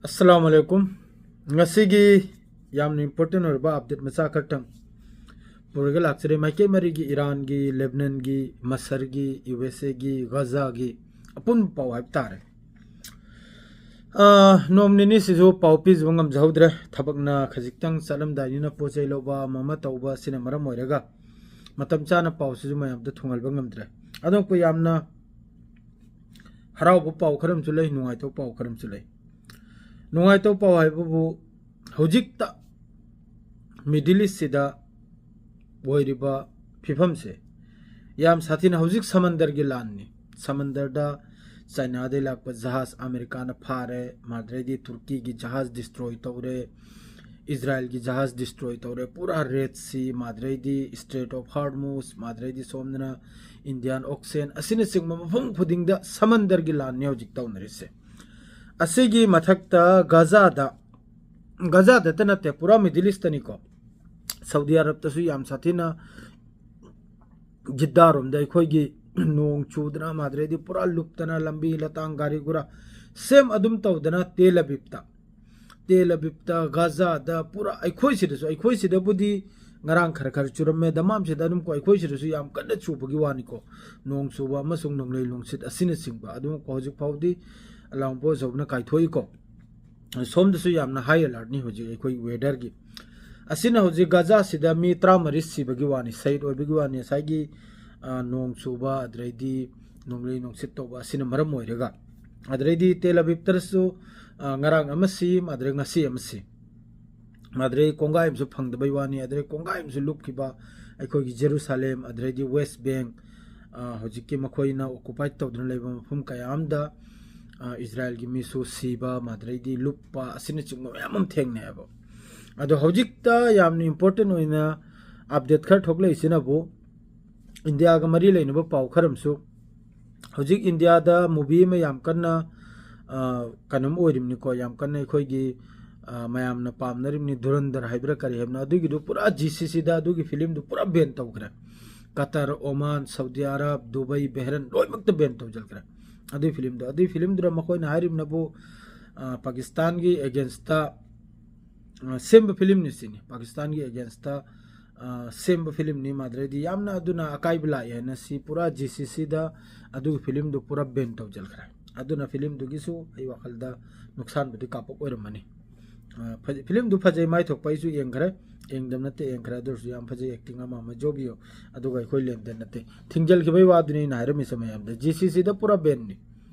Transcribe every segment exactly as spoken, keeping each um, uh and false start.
ꯑꯁꯂꯥꯃꯨ ꯑꯂꯥꯏꯀꯨꯝ꯫ ꯉꯁꯤꯒꯤ ꯌꯥꯝꯅ ꯏꯝꯄꯣꯔꯇꯦꯟ ꯑꯣꯏꯔꯕ ꯑꯞꯗꯦꯠ ꯃꯆꯥ ꯈꯛꯇꯪ ꯄꯨꯔꯒ ꯂꯥꯛꯆꯔꯦ꯫ ꯃꯥꯏꯀꯩ ꯃꯔꯤꯒꯤ, ꯏꯔꯥꯟꯒꯤ, ꯂꯦꯕꯅꯟꯒꯤ, ꯃꯁꯔꯒꯤ, ꯌꯨ ꯑꯦꯁ ꯑꯦꯒꯤ, ꯒꯖꯥꯒꯤ ꯑꯄꯨꯟꯕ ꯄꯥꯎ ꯍꯥꯏꯕ ꯇꯥꯔꯦ꯫ ꯑꯥ, ꯅꯣꯡ ꯅꯤꯅꯤꯁꯤꯁꯨ ꯄꯥꯎ ꯄꯤꯖꯕ ꯉꯝꯖꯍꯧꯗ꯭ꯔꯦ꯫ ꯊꯕꯛꯅ ꯈꯖꯤꯛꯇꯪ ꯆꯠꯂꯝꯗꯥꯏꯅꯤꯅ ꯄꯣꯠ ꯆꯩ ꯂꯧꯕ ꯑꯃ ꯑꯃ ꯇꯧꯕ ꯑꯁꯤꯅ ꯃꯔꯝ ꯑꯣꯏꯔꯒ ꯃꯇꯝ ꯆꯥꯅ ꯄꯥꯎꯁꯤꯁꯨ ꯃꯌꯥꯝꯗ ꯊꯨꯡꯍꯟꯕ ꯉꯝꯗ꯭ꯔꯦ꯫ ꯑꯗꯣ ꯑꯩꯈꯣꯏ ꯌꯥꯝꯅ ꯍꯔꯥꯎꯕ ꯄꯥꯎ ꯈꯔ ꯑꯃꯁꯨ ꯂꯩ, ꯅꯨꯡꯉꯥꯏꯇꯕ ꯄꯥꯎ ꯈꯔ ꯑꯃꯁꯨ ꯂꯩ꯫ ꯅꯨꯡꯉꯥꯏꯇꯕ ꯄꯥꯎ ꯍꯥꯏꯕꯕꯨ ꯍꯧꯖꯤꯛꯇ ꯃꯤꯗꯜ ꯏꯁꯁꯤꯗ ꯑꯣꯏꯔꯤꯕ ꯐꯤꯕꯝꯁꯦ ꯌꯥꯝ ꯁꯥꯊꯤꯅ ꯍꯧꯖꯤꯛ ꯁꯃꯟꯗꯔꯒꯤ ꯂꯥꯟꯅꯤ꯫ ꯁꯃꯟꯗꯔꯗ ꯆꯥꯏꯅꯥꯗꯩ ꯂꯥꯛꯄ ꯖꯍꯥꯖ ꯑꯃꯦꯔꯤꯀꯥꯅ ꯐꯥꯔꯦ, ꯃꯥꯗ꯭ꯔꯩꯗꯤ ꯇꯨꯔꯀꯤꯒꯤ ꯖꯍꯥꯖ ꯗꯤꯁꯇ꯭ꯔꯣꯏ ꯇꯧꯔꯦ, ꯏꯖꯔꯥꯏꯜꯒꯤ ꯖꯍꯥꯖ ꯗꯤꯁꯇ꯭ꯔꯣꯏ ꯇꯧꯔꯦ꯫ ꯄꯨꯔꯥ ꯔꯦꯗ ꯁꯤ, ꯃꯥꯗ꯭ꯔꯩꯗꯤ ꯏꯁꯇ꯭ꯔꯦꯠ ꯑꯣꯐ ꯍꯥꯔꯃꯨꯁ, ꯃꯥꯗ꯭ꯔꯩꯗꯤ ꯁꯣꯝꯗꯅ ꯏꯟꯗꯤꯌꯥꯟ ꯑꯣꯛꯁꯦꯟ ꯑꯁꯤꯅꯆꯤꯡꯕ ꯃꯐꯝ ꯈꯨꯗꯤꯡꯗ ꯁꯃꯟꯗꯔꯒꯤ ꯂꯥꯟꯅꯤ ꯍꯧꯖꯤꯛ ꯇꯧꯅꯔꯤꯁꯦ꯫ ꯑꯁꯤꯒꯤ ꯃꯊꯛꯇ ꯒꯖꯥꯗ, ꯒꯖꯥꯗꯇ ꯅꯠꯇꯦ, ꯄꯨꯔꯥ ꯃꯤꯗꯜ ꯏꯁꯇꯅꯤꯀꯣ꯫ ꯁꯥꯎꯗꯤ ꯑꯔꯕꯇꯁꯨ ꯌꯥꯝ ꯁꯥꯊꯤꯅ ꯖꯤꯗꯥꯔꯣꯝꯗ ꯑꯩꯈꯣꯏꯒꯤ ꯅꯣꯡ ꯆꯨꯗꯅ ꯃꯥꯗ꯭ꯔꯩꯗꯤ ꯄꯨꯔꯥ ꯂꯨꯞꯇꯅ ꯂꯝꯕꯤ ꯂꯇꯥꯡ ꯒꯥꯔꯤ ꯒꯨꯔꯥ ꯁꯦꯝ ꯑꯗꯨꯝ ꯇꯧꯗꯅ ꯇꯦꯜ ꯑꯕꯤꯕꯇ, ꯇꯦꯜ ꯑꯕꯤꯕꯇ, ꯒꯖꯥꯗ ꯄꯨꯔꯥ ꯑꯩꯈꯣꯏ ꯁꯤꯗꯁꯨ, ꯑꯩꯈꯣꯏ ꯁꯤꯗꯕꯨꯗꯤ ꯉꯔꯥꯡ ꯈꯔ ꯈꯔ ꯆꯨꯔꯝꯃꯦ, ꯗꯃꯥꯝꯁꯤꯗ ꯑꯗꯨꯝ ꯀꯣ, ꯑꯩꯈꯣꯏ ꯁꯤꯗꯁꯨ ꯌꯥꯝ ꯀꯟꯅ ꯆꯨꯕꯒꯤ ꯋꯥꯅꯤꯀꯣ꯫ ꯅꯣꯡ ꯆꯨꯕ ꯑꯃꯁꯨꯡ ꯅꯣꯡꯂꯩ ꯅꯨꯡꯁꯤꯠ ꯑꯁꯤꯅꯆꯤꯡꯕ ꯑꯗꯨꯝ ꯀꯣ, ꯍꯧꯖꯤꯛ ꯐꯥꯎꯗꯤ ꯑꯂꯥꯎꯝꯄꯣ ꯑꯆꯧꯕꯅ ꯀꯥꯏꯊꯣꯛꯏꯀꯣ꯫ ꯁꯣꯝꯗꯁꯨ ꯌꯥꯝꯅ ꯍꯥꯏ ꯑꯦꯂꯔꯠꯅꯤ ꯍꯧꯖꯤꯛ ꯑꯩꯈꯣꯏ ꯋꯦꯗꯔꯒꯤ꯫ ꯑꯁꯤꯅ ꯍꯧꯖꯤꯛ ꯒꯖꯥꯁꯤꯗ ꯃꯤ ꯇꯔꯥꯃꯔꯤ ꯁꯤꯕꯒꯤ ꯋꯥꯅꯤ, ꯁꯍꯤꯗ ꯑꯣꯏꯕꯒꯤ ꯋꯥꯅꯤ꯫ ꯉꯁꯥꯏꯒꯤ, ꯑ, ꯅꯣꯡ ꯆꯨꯕ, ꯑꯗꯨꯗꯩꯗꯤ ꯅꯣꯡꯂꯩ ꯅꯨꯡꯁꯤꯠ ꯇꯧꯕ ꯑꯁꯤꯅ ꯃꯔꯝ ꯑꯣꯏꯔꯒ꯫ ꯑꯗꯨꯗꯩꯗꯤ ꯇꯦꯜ ꯑꯕꯤꯕꯇꯁꯨ, ꯑ, ꯉꯔꯥꯡ ꯑꯃ ꯁꯤ, ꯑꯗꯨꯗꯩ ꯉꯁꯤ ꯑꯃ ꯁꯤ꯫ ꯑꯗꯨꯗꯩ ꯀꯣꯡꯒꯥꯏ ꯑꯃꯁꯨ ꯐꯪꯗꯕꯩ ꯋꯥꯅꯤ, ꯑꯗꯨꯗꯩ ꯀꯣꯡꯒꯥꯏ ꯑꯃꯁꯨ ꯂꯨꯞꯈꯤꯕ ꯑꯩꯈꯣꯏꯒꯤ ꯖꯦꯔꯨꯁꯥꯂꯦꯝ, ꯑꯗꯨꯗꯩꯗꯤ ꯋꯦꯁ ꯕꯦꯡ, ꯑ, ꯍꯧꯖꯤꯛꯀꯤ ꯃꯈꯣꯏꯅ ꯑꯣꯀꯨꯄꯥꯏꯠ ꯇꯧꯗꯨꯅ ꯂꯩꯕ ꯃꯐꯝ ꯀꯌꯥ ꯑꯃꯗ, ꯑ, ꯏꯖꯔꯥꯏꯜꯒꯤ ꯃꯤꯁꯨ ꯁꯤꯕ, ꯃꯥꯗ꯭ꯔꯩꯗꯤ ꯂꯨꯞꯄ ꯑꯁꯤꯅꯆꯤꯡꯕ ꯃꯌꯥꯝ ꯑꯃ ꯊꯦꯡꯅꯩꯑꯕ꯫ ꯑꯗꯣ ꯍꯧꯖꯤꯛꯇ ꯌꯥꯝꯅ ꯏꯝꯄꯣꯔꯇꯦꯟ ꯑꯣꯏꯅ ꯑꯞꯗꯦꯠ ꯈꯔ ꯊꯣꯛꯂꯛꯏꯁꯤꯅꯕꯨ ꯏꯟꯗꯤꯌꯥꯒ ꯃꯔꯤ ꯂꯩꯅꯕ ꯄꯥꯎ ꯈꯔ ꯑꯃꯁꯨ, ꯍꯧꯖꯤꯛ ꯏꯟꯗꯤꯌꯥꯗ ꯃꯨꯚꯤ ꯑꯃ ꯌꯥꯝ ꯀꯟꯅ, ꯑ, ꯀꯩꯅꯣꯝ ꯑꯣꯏꯔꯤꯕꯅꯤꯀꯣ, ꯌꯥꯝ ꯀꯟꯅ ꯑꯩꯈꯣꯏꯒꯤ, ꯑ, ꯃꯌꯥꯝꯅ ꯄꯥꯝꯅꯔꯤꯕꯅꯤ, ꯙꯨꯔꯟꯙꯔ ꯍꯥꯏꯕ꯭ꯔꯥ ꯀꯔꯤ ꯍꯥꯏꯕꯅꯣ, ꯑꯗꯨꯒꯤꯗꯨ ꯄꯨꯔꯥ ꯖꯤ ꯁꯤ ꯁꯤꯗ ꯑꯗꯨꯒꯤ ꯐꯤꯂꯝꯗꯨ ꯄꯨꯔꯥ ꯕꯦꯟ ꯇꯧꯈ꯭ꯔꯦ꯫ Qatar, Oman, Saudi Arab, Dubai, Bahrain ꯂꯣꯏꯅꯃꯛꯇ ꯕꯦꯟ ꯇꯧꯁꯤꯟꯈ꯭ꯔꯦ ꯑꯗꯨꯒꯤ ꯐꯤꯂꯝꯗꯣ꯫ ꯑꯗꯨꯒꯤ ꯐꯤꯂꯝꯗꯨꯗ ꯃꯈꯣꯏꯅ ꯍꯥꯏꯔꯤꯕꯅꯕꯨ, ꯑ, ꯄꯥꯀꯤꯁꯇꯥꯟꯒꯤ against-ꯇ, ꯑ, ꯁꯦꯝꯕ film-ꯅꯤ ꯁꯤꯅꯤ꯫ ꯄꯥꯀꯤꯁꯇꯥꯟꯒꯤ against-ꯇ, ꯑ, ꯁꯦꯝꯕ film-ꯅꯤ ꯃꯥꯗ꯭ꯔꯦꯗꯤ꯫ ꯌꯥꯝꯅ ꯑꯗꯨꯅ ꯑꯀꯥꯏꯕ ꯂꯥꯛꯑꯦ ꯍꯥꯏꯅ ꯁꯤ ꯄꯨꯔꯥ G C C-ꯗ ꯑꯗꯨꯒꯤ film-ꯗꯨ ꯄꯨꯔꯥ ban ꯇꯧꯁꯤꯟꯈ꯭ꯔꯦ꯫ ꯑꯗꯨꯅ film-ꯗꯨꯒꯤꯁꯨ ꯑꯩ ꯋꯥꯈꯜꯗ ꯅꯨꯡꯁꯥꯟꯕꯨꯗꯤ ꯀꯥꯞꯄ ꯑꯣꯏꯔꯝꯃꯅꯤ꯫ ꯑ, ꯐꯖ-, film-ꯗꯨ ꯐꯖꯩ, ꯃꯥꯏ ꯊꯣꯛꯄ ꯑꯩꯁꯨ ꯌꯦꯡꯈ꯭ꯔꯦ꯫ ꯌꯦꯡꯗꯕ ꯅꯠꯇꯦ, ꯌꯦꯡꯈ꯭ꯔꯦ꯫ ꯑꯗꯨ ꯑꯣꯏꯔꯁꯨ ꯌꯥꯝ ꯐꯖꯩ, acting ꯑꯃ ꯑꯃ, ꯖꯣꯕꯤꯌꯣ꯫ ꯑꯗꯨꯒ ꯑꯩꯈꯣꯏ ꯂꯦꯟꯗꯦꯟ ꯅꯠꯇꯦ꯫ ꯊꯤꯡꯖꯤꯜꯈꯤꯕꯩ ꯋꯥꯗꯨꯅꯤ ꯑꯩꯅ ꯍꯥꯏꯔꯝꯃꯤꯁꯦ ꯃꯌꯥꯝꯗ꯫ G C C-ꯗ ꯄꯨꯔꯥ ban-ꯅꯤ꯫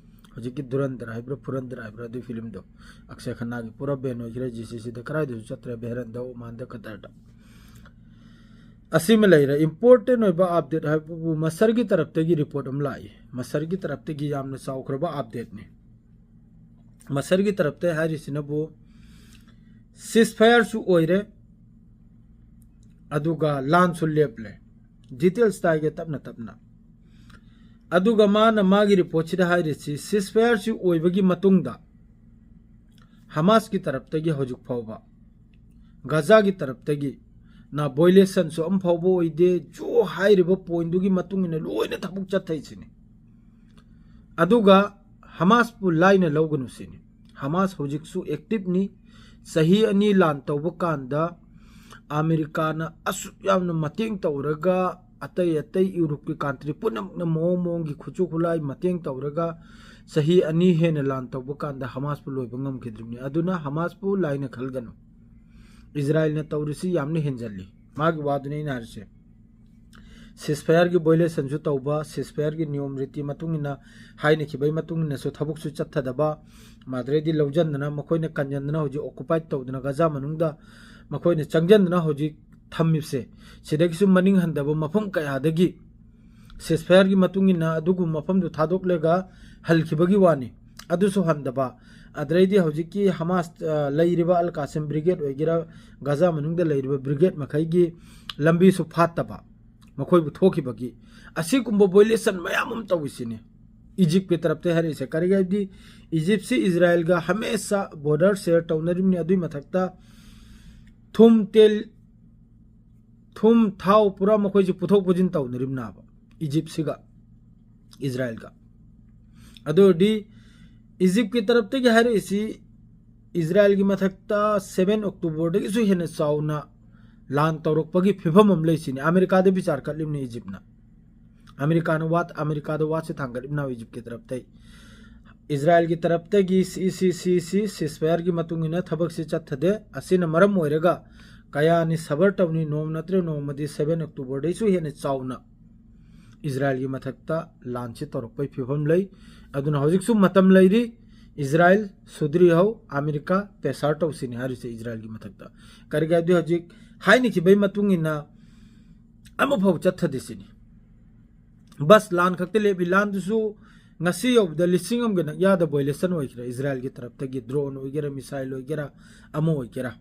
ꯍꯧꯖꯤꯛꯀꯤ ꯙꯨꯔꯟꯙꯔ ꯍꯥꯏꯕ꯭ꯔꯥ, ꯐꯨꯔꯟꯙꯔ ꯍꯥꯏꯕ꯭ꯔꯥ, ꯑꯗꯨꯒꯤ film-ꯗꯣ, ꯑꯛꯁꯦ ꯈꯟꯅꯥꯒꯤ, ꯄꯨꯔꯥ ban ꯑꯣꯏꯈ꯭ꯔꯦ꯫ G C C-ꯗ ꯀꯗꯥꯏꯗꯁꯨ ꯆꯠꯇ꯭ꯔꯦ, ꯕꯦꯍꯔꯟꯗ, ꯑꯣꯃꯥꯟꯗ, ꯀꯇꯔꯗ꯫ ꯑꯁꯤꯃ ꯂꯩꯔꯦ꯫ Important ꯑꯣꯏꯕ update ꯍꯥꯏꯕꯕꯨ ꯃꯁꯔꯒꯤ ꯇꯔꯞꯇꯒꯤ report ꯑꯃ ꯂꯥꯛꯏ꯫ ꯃꯁꯔꯒꯤ ꯇꯔꯞꯇꯒꯤ ꯌꯥꯝꯅ ꯆꯥꯎꯈ꯭ꯔꯕ update-ꯅꯤ꯫ ꯃꯁꯔꯒꯤ ꯇꯔꯞꯇ ꯍꯥꯏꯔꯤꯁꯤꯅꯕꯨ ceasefire-ꯁꯨ ꯑꯣꯏꯔꯦ, ꯑꯗꯨꯒ ꯂꯥꯟꯁꯨ ꯂꯦꯞꯂꯦ꯫ Details ꯇꯥꯏꯒꯦ ꯇꯞꯅ ꯇꯞꯅ꯫ ꯑꯗꯨꯒ ꯃꯥꯅ ꯃꯥꯒꯤ report-ꯁꯤꯗ ꯍꯥꯏꯔꯤꯁꯤ, ceasefire-ꯁꯤ ꯑꯣꯏꯕꯒꯤ ꯃꯇꯨꯡꯗ ꯍꯃꯥꯁꯀꯤ ꯇꯔꯞꯇꯒꯤ ꯍꯧꯖꯤꯛ ꯐꯥꯎꯕ, ꯒꯥꯖꯥꯒꯤ ꯇꯔꯞꯇꯒꯤ ꯅ violation-ꯁꯨ ꯑꯃ ꯐꯥꯎꯕ ꯑꯣꯏꯗꯦ꯫ ꯖꯣ ꯍꯥꯏꯔꯤꯕ point-ꯗꯨꯒꯤ ꯃꯇꯨꯡ ꯏꯟꯅ ꯂꯣꯏꯅ ꯊꯕꯛ ꯆꯠꯊꯩꯁꯤꯅꯤ꯫ ꯑꯗꯨꯒ ꯍꯃꯥꯁꯄꯨ ꯂꯥꯏꯅ ꯂꯧꯒꯅꯨ ꯁꯤꯅꯤ꯫ ꯍꯃꯥꯁ ꯍꯧꯖꯤꯛꯁꯨ active-ꯅꯤ꯫ ꯆꯍꯤ ꯑꯅꯤ ꯂꯥꯟ ꯇꯧꯕ ꯀꯥꯟꯗ ꯑꯃꯦꯔꯤꯀꯥꯅ ꯑꯁꯨꯛ ꯌꯥꯝꯅ ꯃꯇꯦꯡ ꯇꯧꯔꯒ, ꯑꯇꯩ ꯑꯇꯩ Europe-ꯀꯤ country ꯄꯨꯝꯅꯃꯛꯅ ꯃꯑꯣꯡ ꯃꯑꯣꯡꯒꯤ ꯈꯨꯠꯁꯨ ꯈꯨꯠꯂꯥꯏ ꯃꯇꯦꯡ ꯇꯧꯔꯒ ꯆꯍꯤ ꯑꯅꯤ ꯍꯦꯟꯅ ꯂꯥꯟ ꯇꯧꯕ ꯀꯥꯟꯗ ꯍꯃꯥꯁꯄꯨ ꯂꯣꯏꯕ ꯉꯝꯈꯤꯗ꯭ꯔꯤꯕꯅꯤ꯫ ꯑꯗꯨꯅ ꯍꯃꯥꯁꯄꯨ ꯂꯥꯏꯅ ꯈꯜꯒꯅꯨ꯫ ꯏꯖꯔꯥꯏꯜꯅ ꯇꯧꯔꯤꯁꯤ ꯌꯥꯝꯅ ꯍꯦꯟꯖꯜꯂꯤ꯫ ꯃꯥꯒꯤ ꯋꯥꯗꯨꯅꯤ ꯑꯩꯅ ꯍꯥꯏꯔꯤꯁꯦ꯫ Ceasefire-ꯒꯤ violation-ꯁꯨ ꯇꯧꯕ, ceasefire-ꯒꯤ ꯅꯤꯌꯣꯝ ꯔꯤꯇꯤ ꯃꯇꯨꯡ ꯏꯟꯅ ꯍꯥꯏꯅꯈꯤꯕꯒꯤ ꯃꯇꯨꯡ ꯏꯟꯅꯁꯨ ꯊꯕꯛꯁꯨ ꯆꯠꯊꯗꯕ, ꯃꯥꯗ꯭ꯔꯦꯗꯤ ꯂꯧꯁꯤꯟꯗꯅ, ꯃꯈꯣꯏꯅ ꯀꯟꯁꯤꯟꯗꯅ ꯍꯧꯖꯤꯛ occupy ꯇꯧꯗꯅ ꯒꯥꯖꯥ ꯃꯅꯨꯡꯗ ꯃꯈꯣꯏꯅ ꯆꯪꯁꯤꯟꯗꯅ ꯍꯧꯖꯤꯛ ꯊꯝꯃꯤꯕꯁꯦ, ꯁꯤꯗꯒꯤꯁꯨ ꯃꯅꯤꯡ ꯍꯟꯗꯕ ꯃꯐꯝ ꯀꯌꯥꯗꯒꯤ ceasefire-ꯒꯤ ꯃꯇꯨꯡ ꯏꯟꯅ ꯑꯗꯨꯒꯨꯝꯕ ꯃꯐꯝꯗꯨ ꯊꯥꯗꯣꯛꯂꯒ ꯍꯜꯈꯤꯕꯒꯤ ꯋꯥꯅꯤ꯫ ꯑꯗꯨꯁꯨ ꯍꯟꯗꯕ, ꯑꯗꯩꯗꯤ ꯍꯧꯖꯤꯛꯀꯤ ꯍꯃꯥꯁ, ꯑ, ꯂꯩꯔꯤꯕ ꯑꯜ ꯀꯥꯁꯤꯝ brigade ꯑꯣꯏꯒꯦꯔꯥ, ꯒꯥꯖꯥ ꯃꯅꯨꯡꯗ ꯂꯩꯔꯤꯕ brigade ꯃꯈꯩꯒꯤ ꯂꯝꯕꯤꯁꯨ ꯐꯥꯠꯇꯕ, ꯃꯈꯣꯏꯕꯨ ꯊꯣꯛꯈꯤꯕꯒꯤ꯫ ꯑꯁꯤꯒꯨꯝꯕ violation ꯃꯌꯥꯝ ꯑꯃ ꯇꯧꯏꯁꯤꯅꯤ꯫ ꯏꯖꯤꯞꯀꯤ ꯇꯔꯞꯇ ꯍꯥꯏꯔꯛꯏꯁꯦ ꯀꯔꯤꯒꯤ ꯍꯥꯏꯕꯗꯤ ꯏꯖꯤꯞꯁꯤ ꯏꯖꯔꯥꯏꯜꯒ ꯍꯃꯦꯁꯥ border share ꯇꯧꯅꯔꯤꯕꯅꯤ꯫ ꯑꯗꯨꯏ ꯃꯊꯛꯇ ꯊꯨꯝ, ꯇꯦꯜ, ꯊꯨꯝ, ꯊꯥꯎ ꯄꯨꯔꯥ ꯃꯈꯣꯏꯁꯦ ꯄꯨꯊꯣꯛ ꯄꯨꯁꯤꯟ ꯇꯧꯅꯔꯤꯕꯅꯦꯕ ꯏꯖꯤꯞꯁꯤꯒ ꯏꯖꯔꯥꯏꯜꯒ꯫ ꯑꯗꯨ ꯑꯣꯏꯔꯗꯤ ꯏꯖꯤꯞꯀꯤ ꯇꯔꯞꯇꯒꯤ ꯍꯥꯏꯔꯛꯏꯁꯤ, ꯏꯖꯔꯥꯏꯜꯒꯤ ꯃꯊꯛꯇ seven Octoberꯗꯒꯤꯁꯨ ꯍꯦꯟꯅ ꯆꯥꯎꯅ ꯂꯥꯟ ꯇꯧꯔꯛꯄꯒꯤ ꯐꯤꯕꯝ ꯑꯃ ꯂꯩꯁꯤꯅꯤ꯫ ꯑꯃꯦꯔꯤꯀꯥꯗ ꯕꯤꯆꯥꯔ ꯀꯠꯂꯤꯕꯅꯤ ꯏꯖꯤꯞꯅ꯫ ꯑꯃꯦꯔꯤꯀꯥꯅ ꯋꯥꯠ ꯑꯃꯦꯔꯤꯀꯥꯗ ꯋꯥꯠꯁꯦ ꯊꯥꯡꯒꯠꯂꯤꯕꯅ ꯏꯖꯤꯞꯀꯤ ꯇꯔꯞꯇꯩ꯫ ꯏꯖꯔꯥꯏꯜꯒꯤ ꯇꯔꯞꯇꯒꯤ ꯁꯤ ꯁꯤ ꯁꯤ ꯁꯤ ceasefire ꯒꯤ ꯃꯇꯨꯡ ꯏꯟꯅ ꯊꯕꯛꯁꯤ ꯆꯠꯊꯗꯦ꯫ ꯑꯁꯤꯅ ꯃꯔꯝ ꯑꯣꯏꯔꯒ ꯀꯌꯥꯅꯤ ꯁꯕꯔ ꯇꯧꯅꯤ, ꯅꯣꯡꯃ ꯅꯠꯇ꯭ꯔꯒ ꯅꯣꯡꯃꯗꯤ seven Octoberꯗꯩꯁꯨ ꯍꯦꯟꯅ ꯆꯥꯎꯅ ꯏꯖꯔꯥꯏꯜꯒꯤ ꯃꯊꯛꯇ ꯂꯥꯟꯁꯤ ꯇꯧꯔꯛꯄꯒꯤ ꯐꯤꯕꯝ ꯂꯩ꯫ ꯑꯗꯨꯅ ꯍꯧꯖꯤꯛꯁꯨ ꯃꯇꯝ ꯂꯩꯔꯤ꯫ ꯏꯖꯔꯥꯏꯜ ꯁꯨꯗ꯭ꯔꯤꯍꯧ, ꯑꯃꯦꯔꯤꯀꯥ pressure ꯇꯧꯁꯤꯅꯤ ꯍꯥꯏꯔꯤꯁꯦ ꯏꯖꯔꯥꯏꯜꯒꯤ ꯃꯊꯛꯇ꯫ ꯀꯔꯤꯒꯤ ꯍꯥꯏꯕꯗꯤ ꯍꯧꯖꯤꯛ ꯍꯥꯏꯅꯈꯤꯕꯒꯤ ꯃꯇꯨꯡ ꯏꯟꯅ ꯑꯃꯐꯥꯎ ꯆꯠꯊꯗꯦ ꯁꯤꯅꯤ꯫ ꯕꯁ ꯂꯥꯟ ꯈꯛꯇ ꯂꯦꯞꯄꯤ꯫ ꯂꯥꯟꯗꯨꯁꯨ ꯉꯁꯤ ꯌꯧꯕꯗ ꯂꯤꯁꯤꯡ ꯑꯃꯒ ꯅꯛꯌꯥꯗ violation ꯑꯣꯏꯈ꯭ꯔꯦ꯫ ꯏꯖꯔꯥꯏꯜꯒꯤ ꯇꯔꯞꯇꯒꯤ drone ꯑꯣꯏꯒꯦꯔꯥ, missile ꯑꯣꯏꯒꯦꯔꯥ, ꯑꯃ ꯑꯣꯏꯒꯦꯔꯥ,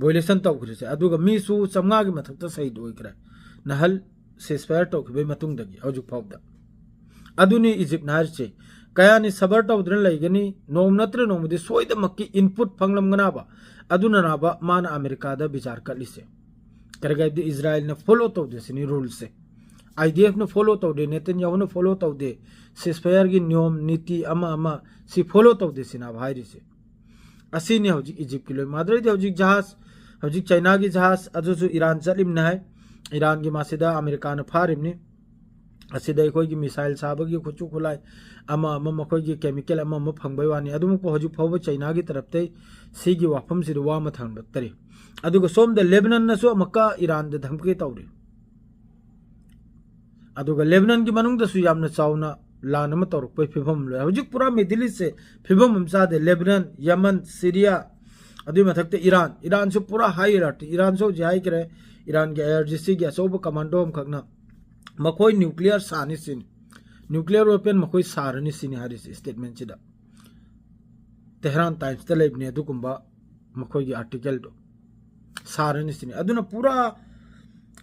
violation ꯇꯧꯈ꯭ꯔꯤꯁꯦ꯫ ꯑꯗꯨꯒ ꯃꯤꯁꯨ ꯆꯥꯝꯃꯉꯥꯒꯤ ꯃꯊꯛꯇ ꯁꯍꯤꯗ ꯑꯣꯏꯈ꯭ꯔꯦ, ꯅꯍꯜ ceasefire ꯇꯧꯈꯤꯕꯒꯤ ꯃꯇꯨꯡꯗꯒꯤ ꯍꯧꯖꯤꯛ ꯐꯥꯎꯗ꯫ ꯑꯗꯨꯅꯤ ꯏꯖꯤꯞꯅ ꯍꯥꯏꯔꯤꯁꯦ, ꯀꯌꯥꯅꯤ ꯁꯕꯔ ꯇꯧꯗꯨꯅ ꯂꯩꯒꯅꯤ, ꯅꯣꯡꯃ ꯅꯠꯇ꯭ꯔ ꯅꯣꯡꯃꯗꯤ ꯁꯣꯏꯗꯃꯛꯀꯤ input ꯐꯪꯂꯝꯒꯅꯕ꯫ ꯑꯗꯨꯅꯅꯕ ꯃꯥꯅ ꯑꯃꯦꯔꯤꯀꯥꯗ ꯕꯤꯆꯥꯔ ꯀꯠꯂꯤꯁꯦ꯫ ꯀꯔꯤꯒꯤ ꯍꯥꯏꯕꯗꯤ ꯏꯖꯔꯥꯏꯜꯅ follow ꯇꯧꯗꯦ ꯁꯤꯅꯤ rule ꯁꯦ꯫ IDF ꯅ follow ꯇꯧꯗꯦ, ꯅꯦꯇꯟꯌꯥꯍꯨꯅ follow ꯇꯧꯗꯦ, ceasefire ꯒꯤ ꯅꯤꯌꯣꯝ ꯅꯤꯇꯤ ꯑꯃ ꯑꯃ ꯁꯤ follow ꯇꯧꯗꯦ ꯁꯤꯅꯦꯕ ꯍꯥꯏꯔꯤꯁꯦ꯫ ꯑꯁꯤꯅꯤ ꯍꯧꯖꯤꯛ ꯏꯖꯤꯞꯀꯤ ꯂꯣꯏ꯫ ꯃꯥꯗ꯭ꯔꯩꯗꯤ ꯍꯧꯖꯤꯛ ꯖꯍꯥꯖ, ꯍꯧꯖꯤꯛ ꯆꯥꯏꯅꯥꯒꯤ ꯖꯍꯥꯖ ꯑꯗꯨꯁꯨ ꯏꯔꯥꯟ ꯆꯠꯂꯤꯕꯅꯤ ꯍꯥꯏ꯫ ꯏꯔꯥꯟꯒꯤ ꯃꯥꯁꯤꯗ ꯑꯃꯦꯔꯤꯀꯥꯅ ꯐꯥꯔꯤꯕꯅꯤ꯫ ꯑꯁꯤꯗ ꯑꯩꯈꯣꯏꯒꯤ missile ꯁꯥꯕꯒꯤ ꯈꯨꯠꯁꯨ ꯈꯨꯠꯂꯥꯏ ꯑꯃ ꯑꯃ, ꯃꯈꯣꯏꯒꯤ chemical ꯑꯃ ꯑꯃ ꯐꯪꯕꯩ ꯋꯥꯅꯤ꯫ ꯑꯗꯨꯃꯛꯄꯨ ꯍꯧꯖꯤꯛ ꯐꯥꯎꯕ ꯆꯥꯏꯅꯥꯒꯤ ꯇꯔꯞꯇꯩ ꯁꯤꯒꯤ ꯋꯥꯐꯝꯁꯤꯗ ꯋꯥ ꯑꯃ ꯊꯥꯡꯒꯠꯇꯔꯤ꯫ ꯑꯗꯨꯒ ꯁꯣꯝꯗ ꯂꯦꯕꯅꯟꯅꯁꯨ ꯑꯃꯨꯛꯀ ꯏꯔꯥꯟꯗ ꯙꯝꯀꯤ ꯇꯧꯔꯤ꯫ ꯑꯗꯨꯒ ꯂꯦꯕꯅꯟꯒꯤ ꯃꯅꯨꯡꯗꯁꯨ ꯌꯥꯝꯅ ꯆꯥꯎꯅ ꯂꯥꯟ ꯑꯃ ꯇꯧꯔꯛꯄꯒꯤ ꯐꯤꯕꯝ ꯑꯃ ꯂꯩ꯫ ꯍꯧꯖꯤꯛ ꯄꯨꯔꯥ Middle East ꯁꯦ ꯐꯤꯕꯝ ꯑꯃ ꯆꯥꯗꯦ꯫ ꯂꯦꯕꯅꯟ, ꯌꯃꯟ, ꯁꯤꯔꯤꯌꯥ, ꯑꯗꯨꯒꯤ ꯃꯊꯛꯇ ꯏꯔꯥꯟ꯫ ꯏꯔꯥꯟꯁꯨ ꯄꯨꯔꯥ high alert꯫ ꯏꯔꯥꯟꯁꯨ ꯍꯧꯖꯤꯛ ꯍꯥꯏꯈ꯭ꯔꯦ, ꯏꯔꯥꯟꯒꯤ IRGC ꯒꯤ ꯑꯆꯧꯕ commando ꯑꯃꯈꯛꯅ ꯃꯈꯣꯏ nuclear ꯁꯥꯅꯤ ꯁꯤꯅꯤ, nuclear weapon ꯃꯈꯣꯏ ꯁꯥꯔꯅꯤ ꯁꯤꯅꯤ ꯍꯥꯏꯔꯤꯁꯤ statement ꯁꯤꯗ꯫ ꯇꯦꯍꯔꯥꯟ ꯇꯥꯏꯝꯁꯇ ꯂꯩꯕꯅꯦ ꯑꯗꯨꯒꯨꯝꯕ ꯃꯈꯣꯏꯒꯤ article ꯗꯣ꯫ ꯁꯥꯔꯅꯤ ꯁꯤꯅꯤ꯫ ꯑꯗꯨꯅ ꯄꯨꯔꯥ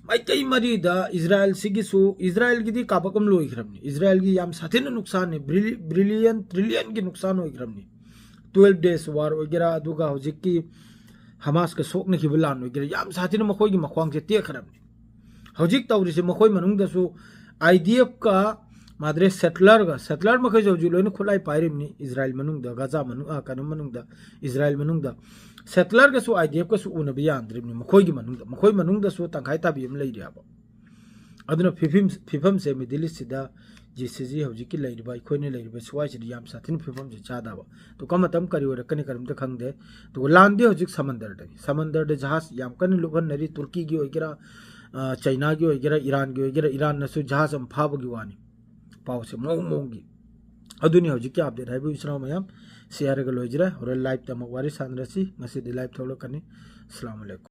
ꯃꯥꯏꯀꯩ ꯃꯔꯤꯗ ꯏꯖꯔꯥꯏꯜꯁꯤꯒꯤꯁꯨ, ꯏꯖꯔꯥꯏꯜꯒꯤꯗꯤ ꯀꯥꯄꯛ ꯑꯃ ꯂꯣꯏꯈ꯭ꯔꯕꯅꯤ꯫ ꯏꯖꯔꯥꯏꯜꯒꯤ ꯌꯥꯝ ꯁꯥꯊꯤꯅ ꯅꯨꯡꯁꯥꯟꯅꯤ, ꯕ꯭ꯔꯤꯂꯤ-, billion, trillion ꯒꯤ ꯅꯨꯡꯁꯥꯟ ꯑꯣꯏꯈ꯭ꯔꯕꯅꯤ꯫ Twelve days war ꯑꯣꯏꯒꯦꯔꯥ, ꯑꯗꯨꯒ ꯍꯧꯖꯤꯛꯀꯤ ꯍꯃꯥꯁꯀ ꯁꯣꯛꯅꯈꯤꯕ ꯂꯥꯟ ꯑꯣꯏꯒꯦꯔꯥ, ꯌꯥꯝ ꯁꯥꯊꯤꯅ ꯃꯈꯣꯏꯒꯤ ꯃꯈ꯭ꯋꯥꯡꯁꯦ ꯇꯦꯛꯈ꯭ꯔꯕꯅꯤ꯫ ꯍꯧꯖꯤꯛ ꯇꯧꯔꯤꯁꯦ ꯃꯈꯣꯏ ꯃꯅꯨꯡꯗꯁꯨ IDF ꯀ ꯃꯥꯗ꯭ꯔꯦ ꯁꯦꯇꯂꯔꯒ, ꯁꯦꯇꯂꯔ ꯃꯈꯩꯁꯨ ꯍꯧꯖꯤꯛ ꯂꯣꯏꯅ ꯈꯨꯠꯂꯥꯏ ꯄꯥꯏꯔꯤꯕꯅꯤ ꯏꯖꯔꯥꯏꯜ ꯃꯅꯨꯡꯗ, ꯒꯥꯖꯥ ꯃꯅꯨꯡ, ꯑ, ꯀꯩꯅꯣ ꯃꯅꯨꯡꯗ, ꯏꯖꯔꯥꯏꯜ ꯃꯅꯨꯡꯗ꯫ ꯁꯦꯇꯂꯔꯒꯁꯨ ꯑꯥꯏ ꯗꯤ ꯑꯦꯐꯀꯁꯨ ꯎꯅꯕ ꯌꯥꯗ꯭ꯔꯤꯕꯅꯤ ꯃꯈꯣꯏꯒꯤ ꯃꯅꯨꯡꯗ꯫ ꯃꯈꯣꯏ ꯃꯅꯨꯡꯗꯁꯨ ꯇꯪꯈꯥꯏ ꯇꯥꯕꯤ ꯑꯃ ꯂꯩꯔꯤ ꯍꯥꯏꯕ꯫ ꯑꯗꯨꯅ ꯐꯤꯐꯝ, ꯐꯤꯐꯝꯁꯦ ꯃꯤꯗꯜ ꯏꯁꯁꯤꯗ ꯖꯤ ꯁꯤ ꯖꯤ ꯍꯧꯖꯤꯛꯀꯤ ꯂꯩꯔꯤꯕ, ꯑꯩꯈꯣꯏꯅ ꯂꯩꯔꯤꯕ ꯁ꯭ꯋꯥꯏꯁꯤꯗ ꯌꯥꯝ ꯁꯥꯊꯤꯅ ꯐꯤꯕꯝꯁꯦ ꯆꯥꯗꯕ꯫ ꯇꯨꯀ ꯃꯇꯝ ꯀꯔꯤ ꯑꯣꯏꯔꯛꯀꯅꯤ ꯀꯔꯤꯝꯇ ꯈꯪꯗꯦ꯫ ꯑꯗꯨꯒ ꯂꯥꯟꯗꯤ ꯍꯧꯖꯤꯛ ꯁꯃꯟꯗꯔꯗꯅꯤ꯫ ꯁꯃꯟꯗꯔꯗ ꯖꯍꯥꯖ ꯌꯥꯝ ꯀꯟꯅ ꯂꯨꯞꯍꯟꯅꯔꯤ, ꯇꯨꯔꯀꯤꯒꯤ ꯑꯣꯏꯒꯦꯔꯥ, ꯑ, ꯆꯩꯅꯥꯒꯤ ꯑꯣꯏꯒꯦꯔꯥ, ꯏꯔꯥꯟꯒꯤ ꯑꯣꯏꯒꯦꯔꯥ, ꯏꯔꯥꯟꯅꯁꯨ ꯖꯍꯥꯖ ꯑꯃ ꯐꯥꯕꯒꯤ ꯋꯥꯅꯤ꯫ ꯄꯥꯎꯁꯦ ꯃꯑꯣꯡ ꯃꯑꯣꯡꯒꯤ꯫ ꯑꯗꯨꯅꯤ ꯍꯧꯖꯤꯛꯀꯤ ꯑꯞꯗꯦꯠ ꯍꯥꯏꯕꯨ ꯏꯆꯤꯟ ꯏꯅꯥꯎ ꯃꯌꯥꯝ꯫ ꯁꯤ ꯍꯥꯏꯔꯒ ꯂꯣꯏꯖꯔꯦ꯫ ꯍꯣꯔꯦꯟ ꯂꯥꯏꯞꯇ ꯑꯃꯨꯛ ꯋꯥꯔꯤ ꯁꯥꯟꯅꯔꯁꯤ꯫ ꯉꯁꯤꯗꯤ ꯂꯥꯏꯞ ꯊꯣꯛꯂꯛꯀꯅꯤ꯫ ꯑꯁꯂꯥꯃꯨ ꯑꯂꯩꯀꯨꯝ꯫